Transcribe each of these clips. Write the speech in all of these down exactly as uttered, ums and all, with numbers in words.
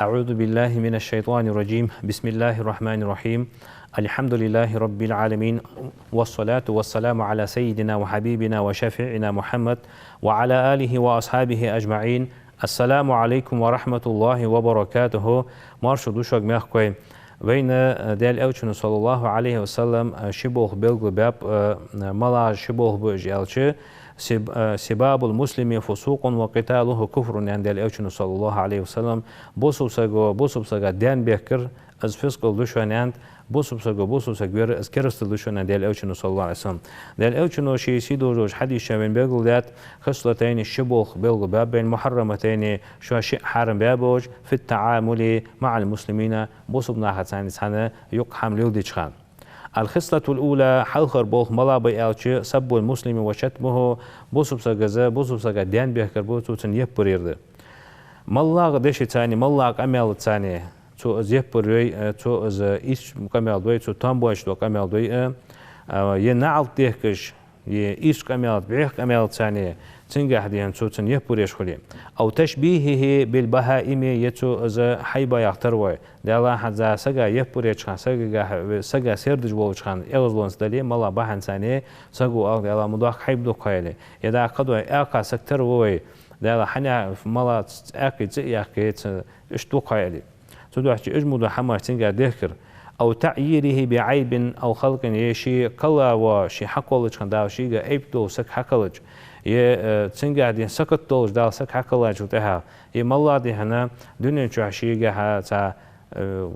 أعوذ بالله من الشيطان الرجيم. بسم الله الرحمن الرحيم. الحمد لله رب العالمين. والصلاة والسلام على سيدنا وحبيبنا وشفيعنا محمد وعلى آله وأصحابه أجمعين. السلام عليكم ورحمة الله وبركاته. Марша да шуга, мехкахой. Вайна, э, Даьла Элчано, صلى الله عليه وسلم, э, ши болх белгалбаьб, э, малагӀа ши болх ба уж аьлча, سب-، э, سباب المسلم فسوق وقتاله كفر, аьннад Даьла Элчано, صلى الله عليه وسلم. Бусалба саго бусалба сага даьнна бехкар, из фискъал да шоана, аьннад, бусалба саго бусалба саг вера, из керастал да шоана, аьннад Даьла Элчано, صلى الله عليه وسلم. Даьла Элчано ший сийдолча хьадиса чу вайна белгалдаьд, خصلتين, ши болх белгалбаьб вайна, محرمتين, шоаш шиъ хьарам баь болаш, في التعامل مع المسلمين, бусалба нахаца цхьана юкъе хӀама леладеча хана. الخصلة الأولى, хьалхара болх малагӀа ба аьлча, سب المسلم وشتمه, бусалба саго, бусалба сага даьнна бехкар ба, цо цунна яппар яр да. МалагӀа дешаца, малагӀа къамаьлаца цо из яппар йой, э, цо из ийрча къамаьл дой, цо тоам боацаш дола къамаьл дой, э, э, е наӀалт дехкаш, е ийрча къамаьл, бӀеха къамаьлаца, цунгахьа дехьа цо цунна яппар еш хуле. أو تشبيهه بالبهائم, е цо из хьайбаех тара вой. Даьла, хӀанз сага яппар еча хана, сагагахьа, сага сердаш волча хана, эгӀазлонца дале, малагӀа бахьанца, саго оал, Даьла, ма доккха хьайба да-кх хьо, аьле. Е дӀа кхы дой, аькха саг тара ва вай. Даьла, хьанехьа малагӀа аьккхий цӀи а яьккхе, ца, иштта ва-кх хьо, аьле. Цудухьа уж мо дола хӀамаш цунга дехкар. أو تعييره بعيب أو خلق, е ший кхелла вола, ший хьакхоллача хана Дала шийга айп дола саг хьакхеллача, е, э, цунгахьа дехьа сакат долаш Дала саг хьакхеллачул тӀехьагӀа, е малагӀа дехьа дунен чухь шийгахьа цхьа, э,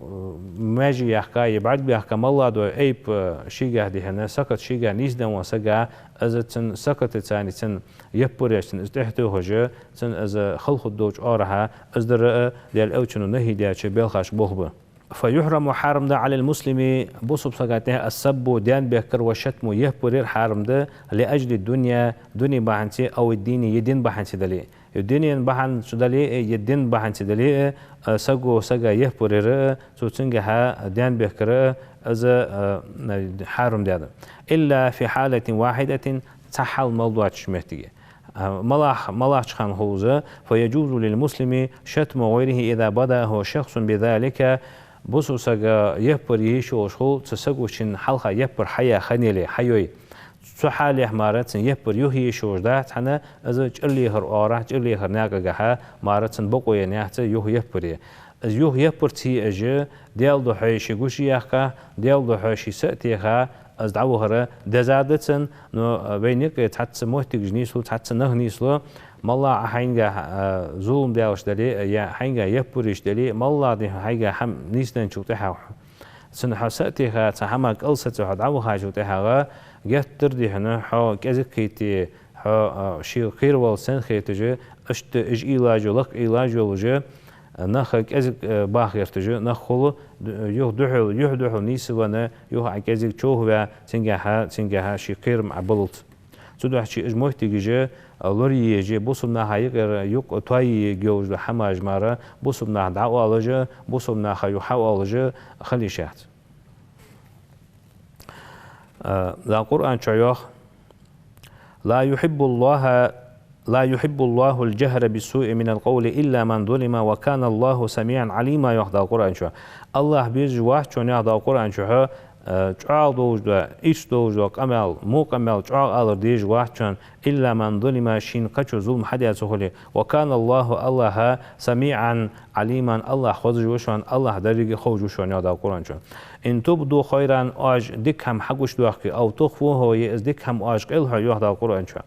маьже яьккха, е бӀаргабаьккха малагӀа дола айп, э, шийгахьа дехьа, сакат шийгахьа нийсденна вола саг, из цун сакатаца, цунна яппар еш, цунна из тӀехьатохаш, цунна из хала хургдолча оагӀорахьа, из дар а Даьла Элчано нахьи даьча белхашка болх ба. فيحرم, хьарам да, على المسلم, бусалба сага тӀа, السب, даьнна бехкар, والشتم, яппар яр хьарам да, لأجل الدنيا, дуне бахьанца, أو الدين, е дин бахьанца дале. Е дунен бахьанца дале, е дин бахьанца дале, э, саго сага яппар яр, э, цо цунгахьа даьнна бехкар, э, из, э, хьарам даьд. إلا في حالة واحدة, цхьа хьал мел доацача моттиге. А, малагӀ-, малагӀча хана хул из: فيجوز للمسلم شتم غيره إذا بدأه شخص بذلك, бусалба сага яппар е йиш йолаш хул цу саго шийна хьалха яппар хьаяь хинна яле, хьайой. Цу хьалехь мара цунна яппар юхае йиш йолаш дац, хӀана, из чӀир лехара оагӀорахьа, чӀир лехара наькъагахьа мара цунна бокъо енна яц юха яппар е. Из юха яппар ца е, уж Даьла духьа ший гуш а яьккха, Даьла духьа ший са а теха, из дӀавахар деза да цунна, но, а, вайна юкъе цхьацца моттигаш нийслу, цхьацца нах нийслу, малагӀа Ӏа хьайгахьа, а, зулам даьлча дале, е хьайгахьа яппар еш дале, малагӀа дехьа хьайгахьа хӀама нийсденначул тӀехьагӀа, цунна хьо са а теха, цхьа хӀаман кӀал саца хьо дӀавахачул тӀехьагӀа, геттара дехьа хьо кӀезига кхийтте, хьо, а, ший кхеравалар санна хеташ, иштта уж уйлаш, лакха уйлаш йолаш, нах кӀезига, э, баха гӀерташ нах хул, д-, юха духьал, юха духьал нийсвенна, юха Ӏа кӀезига човхаваь, цунгахьа, цунгахьа ший кхерам Ӏа баллалца. Цудухьа уж моттигаш, а, лораеш, бусалба наха юкъе юкъ тоае йиш йолаш дола хӀамаш мара бусалба наха дӀаоалаш, бусалба наха юха хьаоалаш хила йиш яц. А, Дала Къуръан чу йоах: «لا يحب الله، لا يحب الله الجهر بالسوء من القول إلا من ظلم وكان الله سميعا عليما», йоах Дала Къуръан чу. АллахӀ безаш вац шоана, йоах Дала Къуръан чу, а, чӀоагӀа долаш дола, ийрча долаш дола къамаьл, во къамаьл чӀоагӀа алар дезаш вац шоана, «إلا من ظلم», шийна кхычо зулам хьадаь ца хуле, «وكان الله», АллахӀ, «سميعا عليما», АллахӀ хозаш ва шоана, АллахӀ деррига ховш ва шоана, йоах Дала Къуръан чу. «إن تبدوا خيرا», оаш дика хӀама хьагучадоаккхе, «أو تخفوه», е из дика хӀама оаш къайлахьой, йоах Дала Къуръан чу.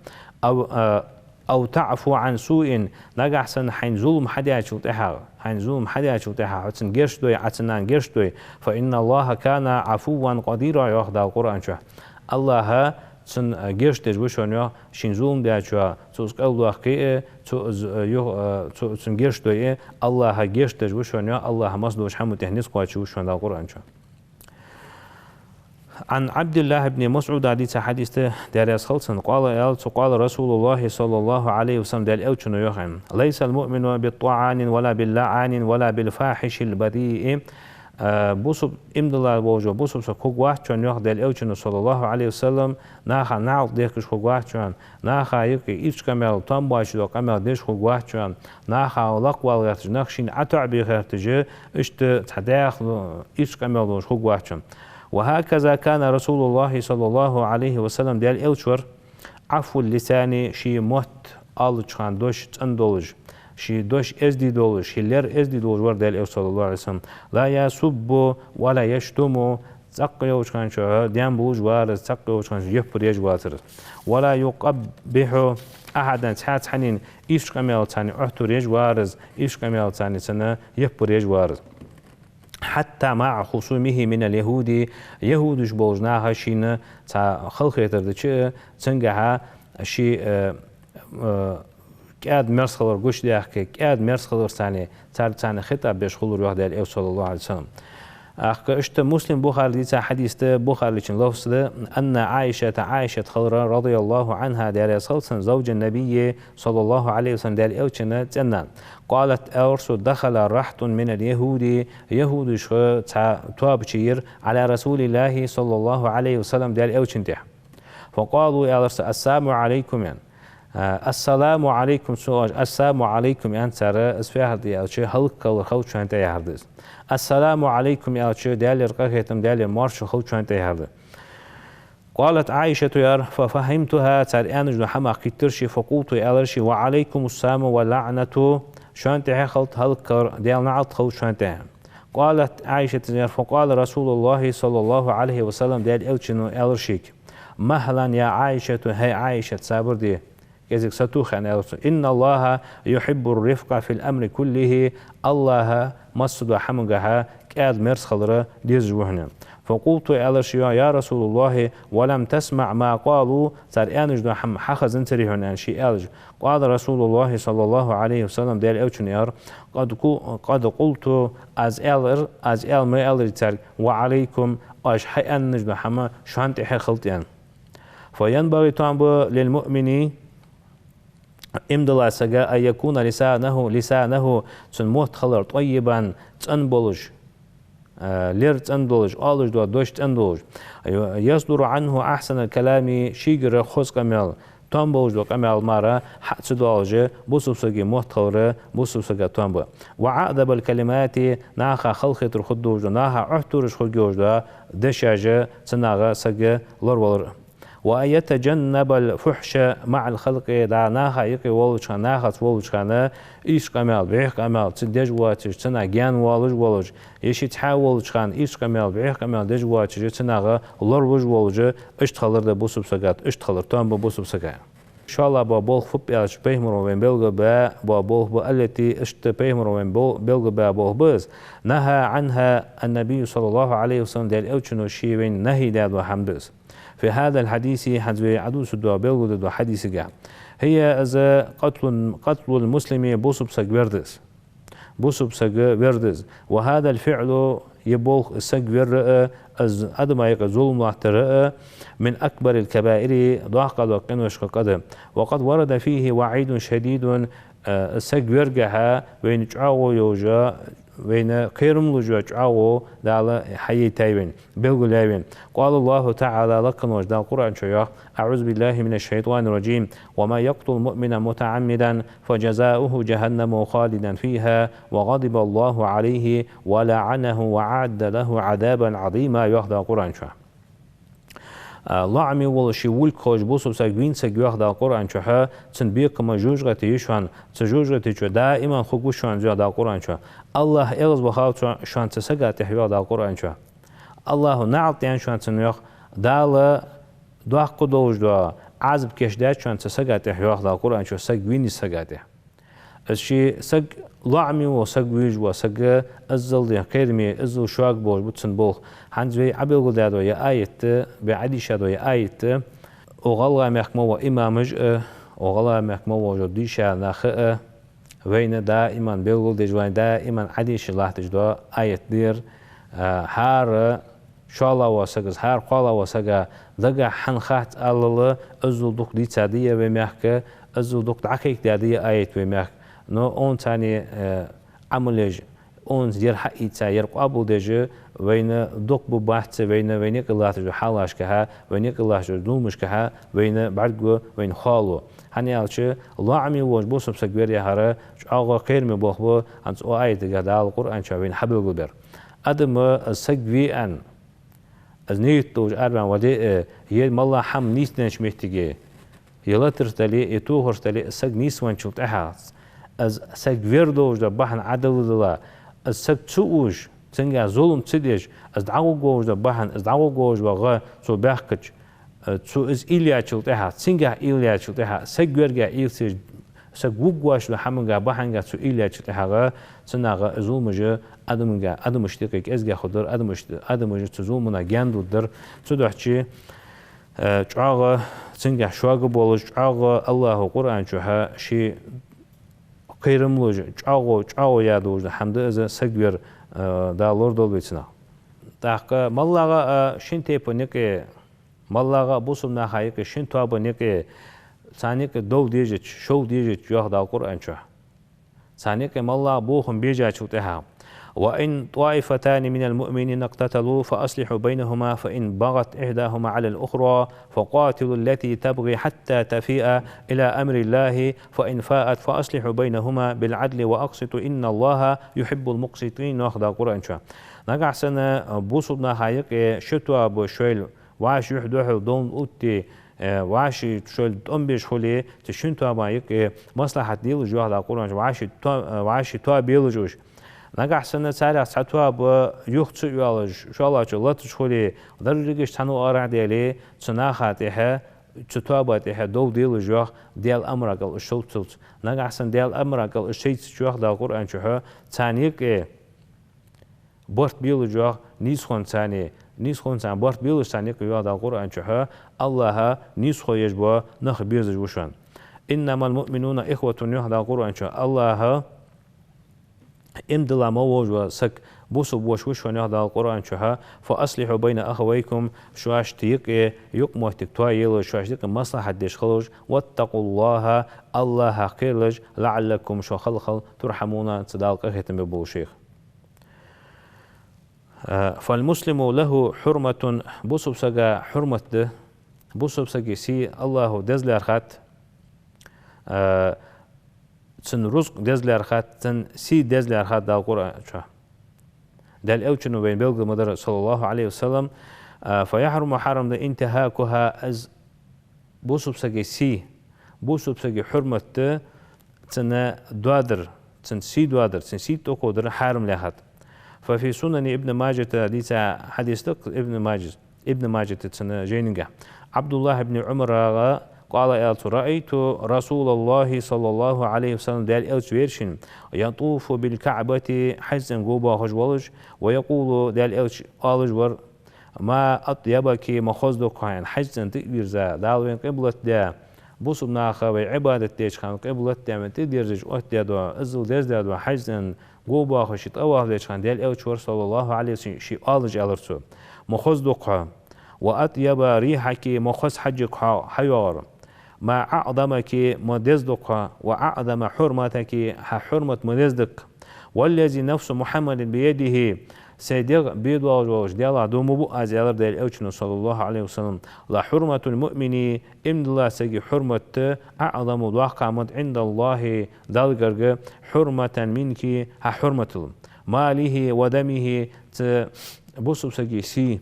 «أو، а, أو تعفو عن سوء», нагахьа санна хьайна зулам хьадаьчул тӀехьагӀа, хьайна зулам хьадаьчул тӀехьагӀа, хьо цунна гешт дой, Ӏа цунна гешт дой, «فإن الله كان عفوا قديرا», йоах Дала Къуръан чу. АллахӀ цунна гешт деш ва шоана, йоах, шийна зулам даьчоа, цо из къайладоаккхе а, цо из, а, юха, а, цо, цунна гешт дой а, АллахӀ гешт деш ва шоана, йоах, АллахӀ массадолча хӀаман тӀа низ кхоачаш ва шоана, Дала Къуръан чу. عن عبد الله بن مسعود, дийца хьадис да, Даьла раьза хилва цунна, قال, аьлар цо, قال رسول الله صلى الله عليه وسلم, Даьла Элчано йоах: «ليس المؤمن بالطعان ولا باللعان ولا بالفاحش البذيء». Э, бусалба иман дилла волаш вола бусалба саг хургвац шоана, йоах Даьла Элчано, صلى الله عليه وسلم, наха наӀалт дехкаш хургвац шоана, наха юкъе ийрча къамаьл, тоам боацаш дола къамаьл деш хургвац шоана, наха лакхвала гӀерташ, нах шийна ӀотоӀабе гӀерташ, иштта цхьа дехла ийрча къамаьл долаш хургвац шоана. وهكذا كان رسول الله صلى الله عليه وسلم, Даьла Элча вар, عفو اللسان, ший мотт оалача хана дош цӀена долаш, ший дош эздий долаш, ший лер эздий долаш вар Даьла Элча, صلى الله عليه وسلم. لا يسب ولا يشتم, цӀаккха йолча хана чухь даьнна булаш вар из, цӀаккха йолча хана чухь яппар еш вацар из. ولا يقبح أحدا, цхьацца хьанна ийрча къамаьл царна Ӏоттар еш вар из, ийрча къамаьл царна цунна яппар еш вар из. حتى مع خصومه من اليهود, яхӀудаш болча наха шийна цхьа халахетар дича, цунгахьа ший, э, э, кӀаьда-мерза хилар гучадаьхка, кӀаьда-мерза хилар царна, цар-, царна хитӀаб беш хулар, йоах Даьла Элча, صلى الله عليه وسلم. ТӀаккха иштта Муслима, Бухарийс дийца хьадис да, Бухарийчун лафз да: أن عائشة, Ӏайшат хилар, رضي الله عنها, Даьла раьза хилва цунна, زوج النبي صلى الله عليه وسلم, Даьла Элчан цӀен-нана. قالت, аьлар цо: دخل رهط من اليهود, яхӀудашха цхьа тоаба чуйир, على رسول الله صلى الله عليه وسلم, Даьла Элчана тӀа. فقالوا, аьлар цар: السام عليكم, аьнна. А, السلام عليكم, цо оалаш, السام عليكم, аьнна цар, из фу яхар да аьлча, хӀалакхилар хилда шоана тӀа яхар да из. السلام عليكم аьлча, Даьлера къахетам, Даьлера моаршал хилда шоана тӀа яхар да. قالت عائشة, яхар, ففهمتها, цар аьнна дола хӀама кхийттар ше, فقلت, аьлар ше: وعليكم السام واللعنة, шоана тӀа хилда хӀалакхилар, Даьла наӀалт хилда шоана тӀа. قالت عائشة, яхар, فقال رسول الله صلى الله عليه وسلم, Даьла Элчано аьлар шийга: مهلا يا عائشة, хӀай Ӏайшат, сабар де, кӀезига сатоха, аьнна, аьлар цо. إن الله يحب الرفق في الأمر كله, АллахӀа массадолча хӀамангахьа кӀаьда-мерза хилар дезаш ва хьона. فقلت, аьлар ше, يا رسول الله، ولم تسمع ما قالوا, цар аьнна дола хӀама хьахезанзарий хьона, аьнна, ше аьлча. قال رسول الله صلى الله عليه وسلم, Даьла Элчано аьлар: قد قو-، قد قلت, аз аьлар, аз аьла ма аьларий царга, وعليكم, оаш хьааьнна дола хӀама шоана тӀа хилда, аьнна. فينبغي, тоам ба, للمؤمن, иман дилла сага, أن يكون لسانه، لسانه, цун мотт хилар, طيبا, цӀена болаш, э, лер цӀена долаш, оалаш дола дош цӀена долаш. يصدر عنه أحسن الكلام, шийгара хоза къамаьл, тоам болаш дола къамаьл мара хьа ца доалаш, бусалба сага мотт хилар бусалба сага тоам ба. وأعذب الكلمات, наха халахетар хургдолаш дола, наха Ӏоттараш хургйолаш дола дешаш цунах саг лоравалар. وأن يتجنب الفحش مع الخلق, да, наха юкъе волча хана, нахаца волча хана, ийрча къамаьл, бӀеха къамаьл, цу деш воацаш, цунах гаьна воалаш волаш, е ший цхьаь волча хана, ийрча къамаьл, бӀеха къамаьл деш воацаш, цунах лоравалаш волаш, иштта хилар да бусалба сага, иштта хилар тоам ба бусалба сага. ШоллагӀа бола болх фуд аьлча, Пайхамаро вайна белгалбаь бола болх ба, التي, иштта Пайхамаро вайна бел-, белгалбаь болх ба из, نهى عنها النبي صلى الله عليه وسلم, Даьла Элчано ше вайна нахьи даь дола хӀама да из. في هذا الحديث, хӀанз вай Ӏодувцаргдола, белгалдергдола хьадисагахь. هي, из, قتل، قتل المسلم, бусалба саг вер да из. Бусалба саг вер да из. وهذا الفعل, е болх, саг вер а, из адамий юкъе зулам латтар а, من أكبر الكبائر, доккхагӀа дола къиношка къа да. وقد ورد فيه وعيد شديد, э, саг вергахьа вайна чӀоагӀо йолаш, вайна кхерам луш йола чӀоагӀо Дала хьайийтай вайна, белгалъяьй вайна. قال الله تعالى, лакха волча Дала Къуръан чу йоах: أعوذ بالله من الشيطان الرجيم. ومن يقتل مؤمنا متعمدا فجزاؤه جهنم خالدا فيها وغضب الله عليه ولعنه وأعد له عذابا عظيما, йоах Дала Къуръан чу. А, лоӀаме вола, ший волга ховш бусалба саг вийна саг, йоах Дала Къуръан чу, цун бекхам жожагӀате я шоана, цу жожагӀате чу даиман хургва шоана, йоах Дала Къуръан чу. АллахӀ эгӀазвахалва шоана цу сага тӀа, йоах Дала Къуръан чу. АллахӀа наӀалт даьннад шоана цунна, йоах. Дала доккха долаш дола Ӏазап кийчдаьд шоана цу сага тӀа, йоах Дала Къуръан чу, саг вийнача сага тӀа. Из ший саг, лоӀаме вола саг вуйжа вола саг, иззал ден кхераме, иззал шога болаш ба цун болх. ХӀанз вай Ӏобелгалдаь дола ер аят, вай Ӏодийша дола ер аят, укх ГӀалгӀай мехка ма вола имамаш а, укх ГӀалгӀай мехка ма волча дийша нах а, вайна даиман белгалдеш, вайна даиман Ӏодийша латташ дола аят да ер, а, хӀара шоллагӀа вола саг, из хӀара кхоалагӀа вола сага дагахь хӀана хац аллал, иззал дукха дийца да ер вай мехка, иззал дукха дӀакхайкадаь да ер аят вай мехка. Но цунца, э, Ӏамал еш, Онц ер хьаийца, ер къоабалдеш, вайна дукха ба бац, вайна, вайна юкъе латташ дола хьалашкахьа, вайна юкъе латташ дола зуламашкахьа вайна бӀаргаго, вайна хоалу. ХӀана аьлча, лоӀаме волаш бусалба саг вар яхар чӀоагӀа кхераме болх ба, хӀанз цу аятагахьа Дала Къуръан чу вайна хьабелгалбаьр. Адам, э, саг ве аьнна, из нийят долаш араваьнна вале а, е моллагӀа хӀама нийсденнача моттиге, е латараш дале, е тохараш дале, из саг нийсвенначул тӀехьагӀа, из саг вер долаш дола бахьан Ӏодаллалца, из саг ца уж, цунгахьа зулам ца деш, из дӀагӀоргволаш дола бахьан, из дӀагӀоргволаш дола гӀа цо баьхкача, цо из уйла яьчул тӀехьагӀа, цунгахьа уйла яьчул тӀехьагӀа, саг вергахьа уйла ца еш, саг вугваш дола хӀамангахьа, бахьангахьа цо уйла яьчул тӀехьагӀа, цунах из зуламаш адамага, адамашта юкъе кӀезигагӀа хургдар, адамаш, адамаш цу зуламах гаьна дергдар. Цудухьа, э, чӀоагӀа цунгахьа шога болаш, чӀоагӀа АллахӀа Къуръан чухьа ший кхерам луш, чӀоагӀо, чӀоагӀо яь долаш дола хӀама да из саг вер, э, Дала лорадолда вай цунах. ТӀаккха моллагӀа а шин тайпан юкъе, моллагӀа а бусалба наха юкъе, шин тоабан юкъе, царна юкъе дов дезача, шов дезача, йоах Дала Къуръан чу. Царна юкъе моллагӀа бохам бежачул тӀехьагӀа: «وإن طائفتان من المؤمنين اقتتلوا فأصلحوا بينهما فإن بغت إحداهما على الأخرى فقاتلوا التي تبغي حتى تفيء إلى أمر الله فإن فاءت فأصلحوا بينهما بالعدل وأقسطوا إن الله يحب المقسطين», йоах Дала Къуръан чу. Нагахьа санна бусалба наха юкъе ши тоаба шоайла вӀаший юхь духьал довна отте, э, вӀаший шоайла тӀом беш хуле, цу шин тоабан юкъе маслахьат делаш, йоах Дала Къуръан чу, вӀаший то-, э, вӀаший тоаба елаш уж. Нагахьа санна царех цхьа тоаба юха ца йоалаш, шоллагӀчо латаш хуле, дерригаш цхьан арахьа даьле, цу наха тӀехьа, цу тоаба тӀехьа дов делаш, йоах, Даьла амара кӀал уж шовцалца. Нагахьа санна Даьла амара кӀал уж шийцача, йоах Дала Къуръан чухьа, царна юкъе барт белаш, йоах, нийсхонцара, нийсхонцара барт белаш царна юкъе, йоах Дала Къуръан чухьа, АллахӀа нийсхо еш бола нах безаш ва шоана. «إنما المؤمنون إخوة», йоах Дала Къуръан чу. АллахӀа иман дилла мел волаш вола саг бусалба воша ва шоана, йоах Дала Къуръан чухьа. «فأصلحوا بين أخويكم», шоашта юкъе юкъмоттиг тоаелаш, шоашта юкъе маслахьат деш хилалаш. «واتقوا الله», АллахӀах кхералаш. «لعلكم», шо хала-хала, «ترحمون», цу Дала къахетам бе болаш хилар. Э, «فالمسلم له حرمة», бусалба сага хьурмат да, бусалба сага сий АллахӀа деза лаьрхӀад, э, цун рузкъ деза лаьрхӀад, цун сий деза лаьрхӀад Дала Къуръан чу. Даьла Элчано вайна белгал ма дарра, صلى الله عليه وسلم, э, «فيحرم», хьарам да, «انتهاكها», из бусалба сага сий, бусалба сага хьурмат да, цун доадар, цун сий доадар, цун сий тӀакходар хьарам лаьрхӀад. «ففي سنن ابن ماجة», дийца хьадис да Ибн Мажа, Ибн Мажа тӀа цун жайнагахьа. ӀабдуллахӀ ибн Ӏумарагара, قال, аьлар цо: «رأيت رسول الله صلى الله عليه وسلم», Даьла Элча вар шийна, «يطوف بالكعبة», Хьажцӏен го боахаш волаш, «ويقول», Даьла Элча оалаш вар: «ما أطيبك», ма хоза дог хьо, аьнна, Хьажцӏен тӀа а вийрза, Дала вайна къиблат даь, бусалба наха вай Ӏибадат деча хана къиблат даь, вайна тӀадерзаш оттадаь дола, иззал дездаь дола Хьажцӏен го боахаш, ший тӀаваф деча хана Даьла Элча вар, صلى الله عليه وسلم, ший оалаш аьлар цо: «Ма хоза дог хьо». «وأطيب ريحك», ма хоза хьажжиг хьо хьайоагӀар. «ما أعظمك», ма деза дог хьо, «وأعظم حرمتك», хьа хьурмат ма деза да. «والذي نفس محمد بيده», сай дегӀ бе доаллаш волаш Даьлах дув ма буъ аз, аьлар Даьла Элчано, صلى الله عليه وسلم: «لحرمة المؤمن», иман дилла сага хьурмат да, «أعظم», доккха ма да, «عند الله», Далла гарга, «حرمة منك», хьа хьурматал. «ماله ودمه», цу бусалба сага сий,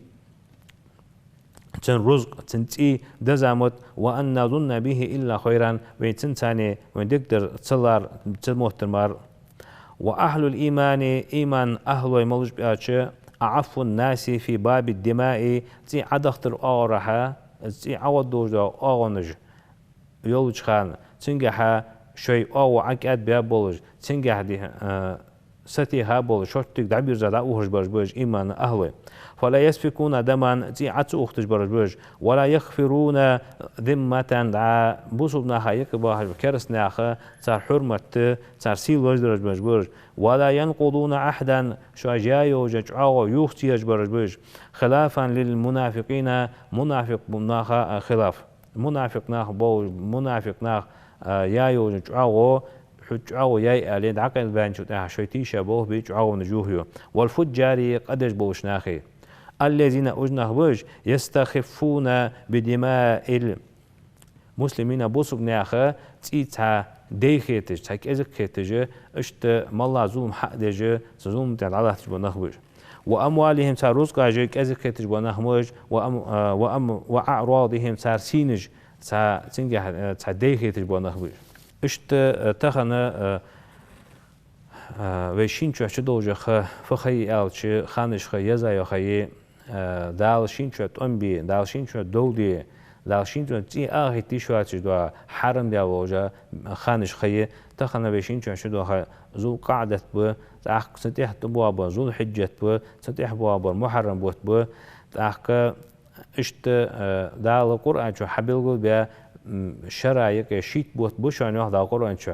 цун рузкъ, цун цӀий деза ма да, «وأن نظن به إلا خيرا», вай цунцара вайна дикадар ца лар, ца моттар мара. «وأهل الإيمان», имана ахӀлой малаш ба аьлча, «أعف الناس في باب الدماء», цӀий Ӏодахийтара оагӀорахьа, цӀий ӀоагӀоргдолаш дола оагӀонаш йолча хана, цунгахьа шоай оагӀув ӀокӀаьдбаь болаш, цунгахьа ди-, а, сатийха болаш, шорттига дӀабирза дӀаухаш бараш ба уж имана ахӀлой. «فلا يسفكون دما», цӀий Ӏо ца ухийташ бараш ба уж. «ولا يخفرون ذمة», дӀа бусалба наха юкъе бахаш ба кераста наха, цар хьурмат, цар сий лорадераш бараш ба уж. «ولا ينقضون عهدا», шоаш яь йолча чӀоагӀо юха ца еш бараш ба уж. «خلافا للمنافقين», мунафикъ наха, а, хилаф. Мунафикъ нах бол-, мунафикъ наха, а, яь йолча чӀоагӀо хьо чӀоагӀо яй аьле, дӀакъайлабаьнначул тӀехьагӀа шоай тийша болх бе чӀоагӀонаш юхайо. والفجار, къа деш болча наха. الذين, уж нах ба уж, يستخفون بدماء المسلمين, бусалба наьха цӀий цхьа дай хеташ, цхьа кӀезига хеташ, иштта моллагӀа зулам хьа а деш, цу зулама тӀа дӀалатташ бола нах ба уж. وأموالهم, цар рузкъаш кӀезига хеташ бола нах ба уж, وأم-, а, وأم-, وأعراضهم, цар сийнаш цхьа, цунгахьа, а, цхьа дай хеташ бола нах ба уж. Иштта, а, тахан, а, а, вай шин чу чудолча ха фу ха я аьлча, ханаш ха еза йола ха я, а, Дала шин чу тӀом бе, Дала шин чу дов де, Дала шин чу цӀий ага хӀитта йиш йоацаш дола, хьарам даь волча ханаш ха я. Тахан вай шин чу чудола ха Зулкъаъдат ба, тӀаккха цун тӀехьа тӀабоагӀа ба Зулхьиджат ба, цун тӀехьа боагӀа бар Мухьаррам бутт ба, тӀаккха иштта, а, Дала Къуръан чу хьабелгалбаь, м, шера юкъе шийтта бутт ба шоана, йоах Дала Къуръан чу.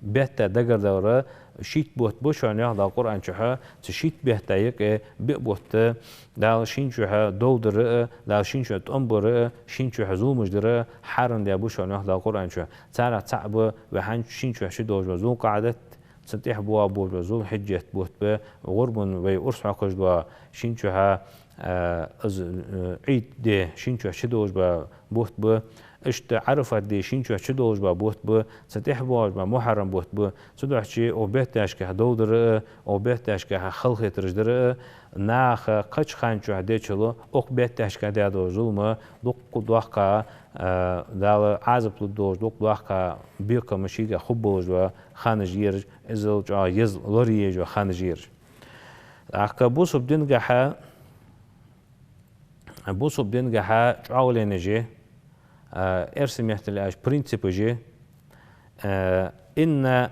Бетта дагардаргдолаш шийтта бутт ба шоана, йоах Дала Къуръан чу, цу шийтта бетта юкъе биъ бутт Дала шин чу дов дар а, Дала шин чу тӀом бар а, шин чу зуламаш дар а хьарам даь ба шоана, йоах Дала Къуръан чу. Царех цаӀ ба вай хӀанз шин чу чудолаш ба Зулкъаъдат, цун тӀехьа боагӀа ба Зулхьиджат бутт ба, гӀурбан вай урс хьокхаш дола шин чу, а, из, а, Ӏийд ди шин чу чудолаш ба бутт ба, иштта Ӏарафат ди шин чу чудолаш ба бутт ба, цун тӀехьа боагӀаш ба Мухьаррам бутт ба. Цудухьа укх бетташка дов дар а, укх бетташка халахетараш дар а, наха кхыча хана чу дечул укх бетташка даь дола зулам дукха доккха, а, Дала Ӏазап лургдолаш, дукха доккха бекхам шийга хургболаш дола ханаш я ераш, иззал чӀоагӀа еза лорае езаш дола ханаш я ераш. ТӀаккха бусалба дингахьа, бусалба дингахьа чӀоагӀленаш я, а, эрсий меттала аьлча принципаш я, а, إن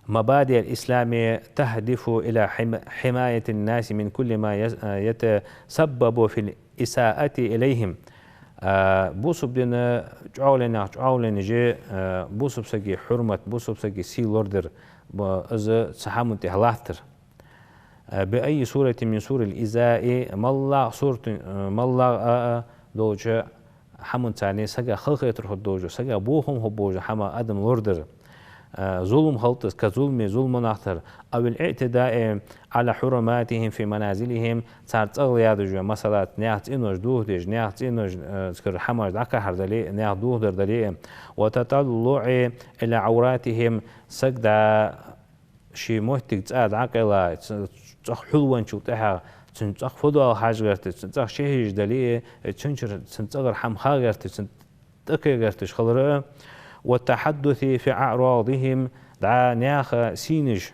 مبادئ الإسلام تهدف إلى حما-، حماية الناس من كل ما يس-، يتسبب في الإساءة إليهم. А, бусалба дина чӀоагӀленех чӀоагӀленаш я, а, бусалба сага хьурмат, бусалба сага сий лорадар, ба-, из цу хӀаман тӀехьа латтар. А, بأي صورة من صور الإيذاء, моллагӀа сурт, а, моллагӀа а, а долча хӀаманца сага халахетар хургдолаш, сага бохам хургболаш хӀама адам лорадар. А, зулам хилда из, كالظلم, зулам нах дар. أو الاعتداء على حرماتهم في منازلهم, цар цӀагӀа ядаж, масала, наьха цӀенош дохадеш, наьха цӀенош, а, цкъа хӀамаш дӀакхахьар дале а, наьха дохадар дале а. والتطلع إلى عوراتهم, саг да ший моттиг цӀа дӀакъайла, ц-, цӀагӀа хьулвенначул тӀехьагӀа, цун цӀагӀа фу доал хьажа гӀерташ, цун цӀагӀа ши хьежа дале а, цун чура, цун цӀагӀара хӀама ха гӀерташ, цун тӀакхе гӀерташ хилар а. والتحدث في أعراضهم, дӀа наьха сийнаш,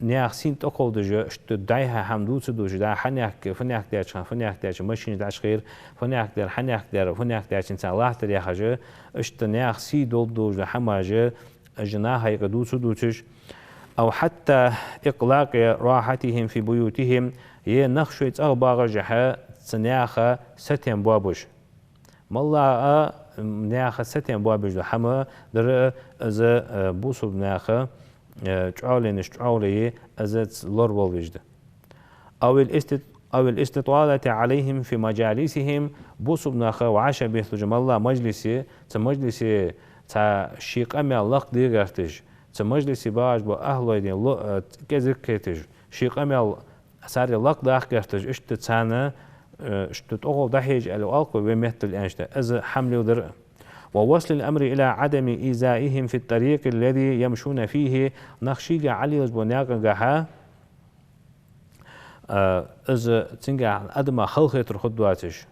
наьха сийна тӀакховдаш, иштта дӀайха хӀама дувца дувцаш, дӀа хьанехк, фанехк даьча хана, фанехк даьча машинаш дӀачухайра, фанехк даьр, хьанехк даьр, фанехк даьчунца латтар яхаш, иштта наьха сий долаш дола хӀамаш, уж наха юкъе дувца дувцаш. أو حتى إقلاق راحتهم في بيوتهم, е нах шоай цӀагӀа багӀашехьа цу наьха сатем боабеш. МоллагӀа а, м, наьха сатем боабеш дола хӀама дар а, из, а, бусалба наьха, а, чӀоагӀленаш чӀоагӀле я, из ц-, лоравалавеш да. أو الاست-، أو الاستطالة عليهم في مجالسهم, бусалба наха вӀашагӀбетталуш моллагӀа мажлис я, цу мажлисе цхьа ший къамаьл лакхде гӀерташ, цу мажлисе багӀаш бола ахӀлой ден ло-, а, кӀезига кхеташ, ший къамаьл царех лакхдаккха гӀерташ, иштта царна, э, иштта тӀагӀолла дӀахьежа аьле оал-кх вай, вай меттала аьлча, из хӀама леладар а. ووصل الأمر إلى عدم إيذائهم في الطريق الذي يمشون فيه, нах шийга Ӏолелаш бола наькъагахьа, э, из цунгахьа адама халахетар хургдоацаш.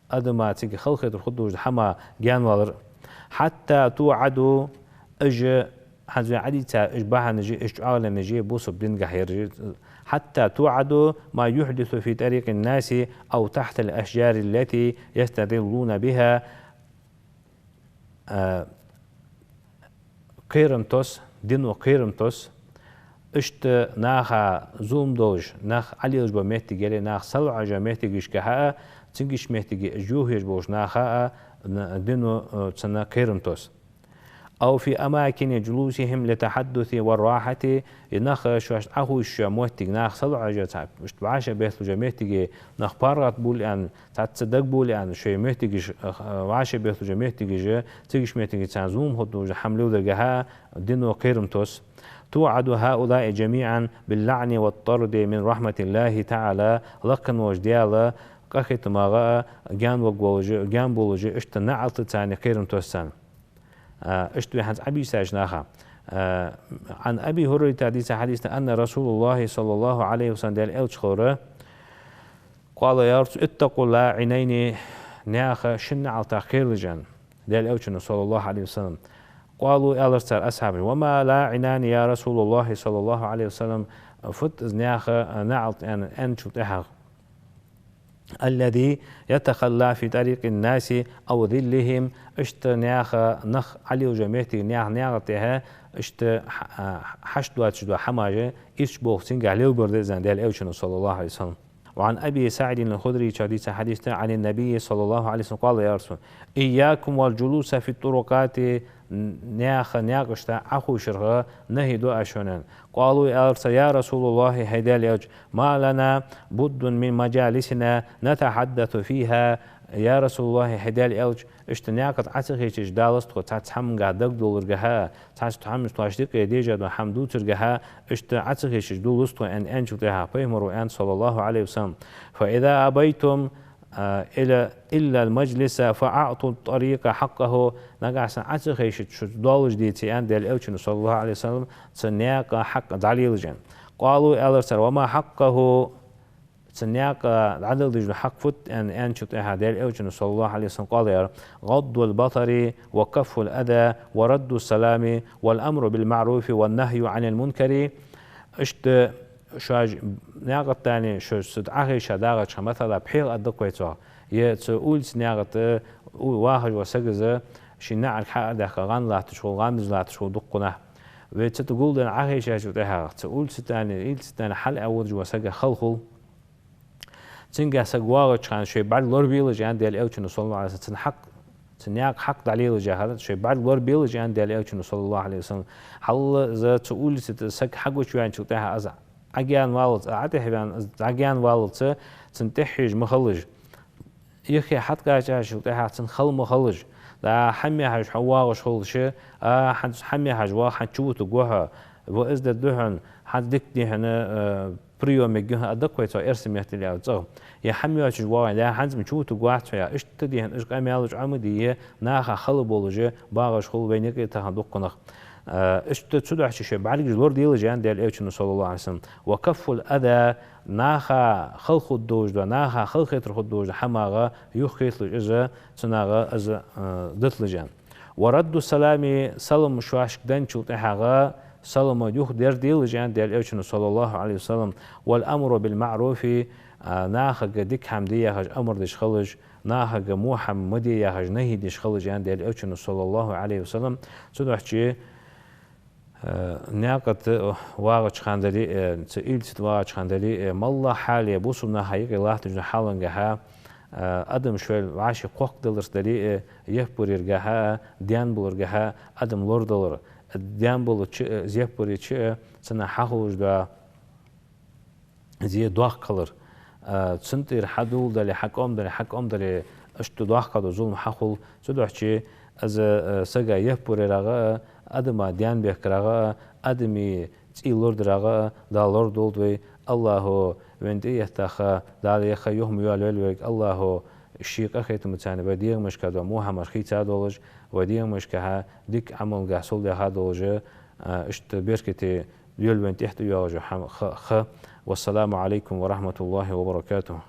Адама цига халахетар хургдолаш хӀама гаьнавалар. حتى توعد, уж, хӀанз вай Ӏодийцар, уж бахьанаш, уж чӀоагӀленаш бусалба дингахьа яр. حتى توعد ما يحدث في طريق الناس أو تحت الأشجار التي يستظلون بها. А, кхерам тосс, дино кхерам тосс, иштта наха зулам долаш, нах Ӏолелаш бола моттиг яле, нах салоӀаш йола моттигашкахьа а, цигача моттиге уж юхаеш болча наха а, н-, дино, э, цунна кхерам тосс. أو في أماكن جلوسهم للتحدث والراحة, е нах шоашта Ӏохувшача моттиге, нах салоӀаш, цхьа иштта вӀашагӀбетталуш моттиге, нах паргӀата болале аьнна, цхьацца дагаболале аьнна, шоай моттигаш, вӀашагӀбетталуш моттигаш, цигача моттигашка царна зулам хургдолаш хӀама леладаргахьа, дино кхерам тосс. توعد هؤلاء جميعا باللعن والطرد من رحمة الله تعالى, лакха волча Даьла къахетамах гаьна варгволаш, гаьна болаш, иштта наӀалт царна, кхерам тосс царна. А, иштта вай хӀанз Ӏобийсача наха. А, عن أبي هريرة, дийца хьадис да, أن رسول الله صلى الله عليه وسلم, Даьла Элча хилар, قال, аьлар цо: اتقوا اللاعنين, наьха шин наӀалтах кхералаш, аьнна, Даьла Элчано, صلى الله عليه وسلم. قالوا, аьлар цар асхьабаша: وما اللاعنان يا رسول الله صلى الله عليه وسلم, фуд из наьха наӀалт, аьнна, аьнначул тӀехьагӀа. الذي يتخلى في طريق الناس أو ظلهم, иштта наьха, нах Ӏолелача моттиге, наьха наькъа тӀа, иштта хьа-, а, хьашт доацаш дола хӀамаш, ирча болх цунгахьа лелабар да из, аьнна, Даьла Элчано, صلى الله عليه وسلم. وعن أبي سعيد الخدري, цо дийца хьадис да, عن النبي صلى الله عليه وسلم قال, аьлар цо: إياكم والجلوس في الطرقات, наьха наькъашта Ӏохувшарах нахьи ду аз шоана. قالوا, аьлар цар: يا رسول الله, хӀай Даьла Элча, ما لنا بد من مجالسنا نتحدث فيها, يا رسول الله, хӀай Даьла Элча, иштта наькъа тӀа Ӏо ца хеташ далац тхо, цхьацца хӀамангахьа дагадоаларгахьа, цхьацца хӀамаш тхоашта юкъе дежа дола хӀама дувцаргахьа, иштта Ӏо ца хеташ далац тхо, аьнна, аьнначул тӀехьагӀа Пайхамаро аьннад, صلى الله عليه وسلم: فإذا أبيتم, а, إلا, إلا المجلس فأعطوا الطريق حقه, нагахьа санна Ӏо ца хеташ шуца доаллаш деце, аьннад Даьла Элчано, صلى الله عليه وسلم, цу наькъа хьакъ дӀалелаш, аьнна. قالوا, аьлар цар: وما حقه, цу наькъа дӀадала дезаш дола хьакъ фуд, аьнна, аьнначул тӀехьагӀа Даьла Элчано, صلى الله عليه وسلم, قال, аьлар: غض البصر وكف الأذى ورد السلام والأمر بالمعروف والنهي عن المنكر. Иштта шоаш наькъа тӀа шоашца Ӏохайша дагӀача хана, масала, пхьегӀа аргда-кх вай цох, е цу улица наькъа тӀа у-, вахаш вола саг из ший наӀарга хьаарадаьккха гӀанна латташ хул, гӀандаш латташ хул дуккха нах. Вай цу тӀа гулденна Ӏохайшачул тӀехьагӀа, цу улица тӀа, улица тӀа хьалъайводаш вола саг хала хул. Цунгахьа саг воагӀача хана шоай бӀарг лорабелаш, аьннад Даьла Элчано, صلى الله عليه وسلم, цун хьакъ, цу наькъа хьакъ дӀалелаш яхар, шоай бӀарг лорабелаш, аьннад Даьла Элчано, صلى الله عليه وسلم. Хьал из цу улица тӀа саг хьагучаваьнначул тӀехьагӀа из Ӏогаьнаваллалца, Ӏотехаваьнна из Ӏогаьнаваллалца, цунна тӀехьежа ма хилалаш. Юххе хьатӀакхаьчачул тӀехьагӀа цунна хала ма хилалаш. ДӀа хӀама яхьаш хьо воагӀаш хулаш, а, хӀанз хӀама яхьаш вагӀа, хӀанз чувутаргва хьо, ва из дергда хьона, хӀанз дика дий хьона, э, приём ергья хьона, аргда-кх вай цох эрсий меттала аьлча цӀагӀа. Е хӀама йоацаш воагӀе, да, хӀанз-м чувутаргвац хьо, яхаш, иштта дий хьона, уж къамаьлаш Ӏомаде, наха хала болаш, багӀаш хул, вайна юкъе тахан дуккха нах. Э, иштта цудухьа шоай бӀаргаш лораделаш, аьннад Даьла Элчано, صلى الله عليه وسلم. وكف الأذى, наха хала хургдолаш дола, наха халахетар хургдолаш дола хӀамах юхахеталаш из, цунах из, э, диталаш, аьнна. ورد السلام, салам шоашка денначул тӀехьагӀа салам юхадерделаш, аьннад Даьла Элчано, صلى الله عليه وسلم. والأمر بالمعروف, а, нахага дика хӀама де яхаш амар деш хилалаш, нахага во хӀама ма де яхаш нахьи деш хилалаш, аьннад Даьла Элчано, صلى الله عليه وسلم. Цудухьа, э, наькъа тӀа вагӀача хана дале, э, цу улица тӀа вагӀача хана дале, э, моллагӀа хьале, бусалба наха юкъе латташ дола хьалангахьа, э, адам шоайла вӀаший кхоккхадаларца дале, э, яппаргахьа, денбаларгахьа адам лорадалар. Денбалача, э, яппарча, э, цунах хьахулаш дола зе доккха хилар. А, цунна тӀера хьа дола дале, хьа къам дале, хьа къам дале, иштта доккха дола зулам хьахул. Цудухьа из, а, сага яппарагӀа а, адама денбехкарагӀа а, адама цӀий лорадарагӀа а Дала лорадолда вай. АллахӀа вайна тӀаэттача, Дала яхха юха ма йоалавелва вайга. АллахӀа ший къахетамца вай дегӀамашка дола во хӀамаш хийца долаш, вай дегӀамашкахьа дика Ӏамалгахьа совдаха долаш, а, иштта беркате йолва вайна тӀехьа тӀайоагӀаш йола хӀама, ха, ха. والسلام عليكم ورحمة الله وبركاته.